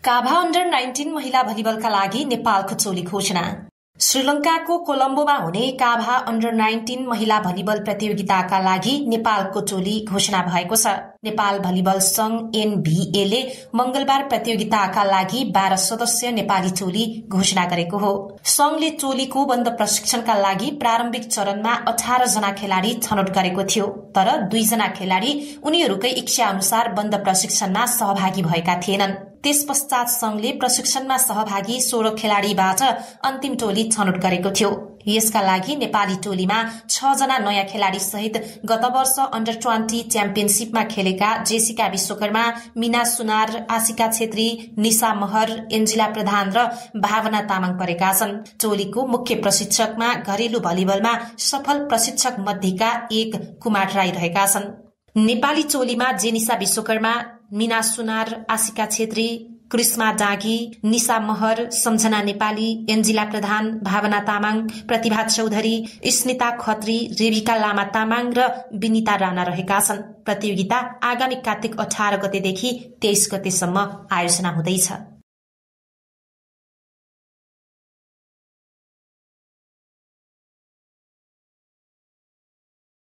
काभा under 19 महिला भलिबलका लागि नेपालको टोली घोषणा। श्रीलंकाको कोलम्बोमा हुने काभा अन्डर 19 महिला भलिबल प्रतियोगिताका लागि नेपालको टोली घोषणा भएको छ। नेपाल भलिबल संघ एनभीएले मंगलबार प्रतियोगिताका लागि 12 सदस्य नेपाली टोली घोषणा गरेको हो। संघले टोलीको बन्द प्रशिक्षणका लागि प्रारम्भिक चरणमा 18 जना खेलाड़ी छनौट गरेको थियो, तर 2 जना खेलाड़ी उनीहरूकै इच्छा अनुसार बन्द प्रशिक्षणमा सहभागी भएका थिएनन्। त्यस पश्चात संघले प्रशिक्षणमा सहभागी 16 खेलाड़ीबाट अन्तिम टोली छनौट गरेको थियो। यसका लागि नेपाली टोलीमा 6 जना नयाँ खेलाड़ी सहित गत वर्ष अन्डर 20 च्याम्पियनशिपमा खेलेका जेसिका विश्वकर्मा, मीना सुनार, आशिका छेत्री, निशा महर, एन्जिला प्रधान र भावना तामाङ परेका छन्। टोलीको मुख्य प्रशिक्षकमा घरेलु भलिबलमा सफल प्रशिक्षक मध्येका एक कुमार राई रहेका छन्। नेपाली टोलीमा जेनिसा विश्वकर्मा, मीना सुनार, आशिका छेत्री, कृष्मा डाँगी, निशा महर, सम्झना नेपाली, एन्जिला प्रधान, भावना तामाङ, प्रतिभा चौधरी, स्मिता खत्री, रेबिका लामा तामाङ र विनिता राणा रहेका छन्। प्रतियोगिता आगामी कार्तिक 18 गतेदेखि 23 गतेसम्म आयोजना हुँदैछ।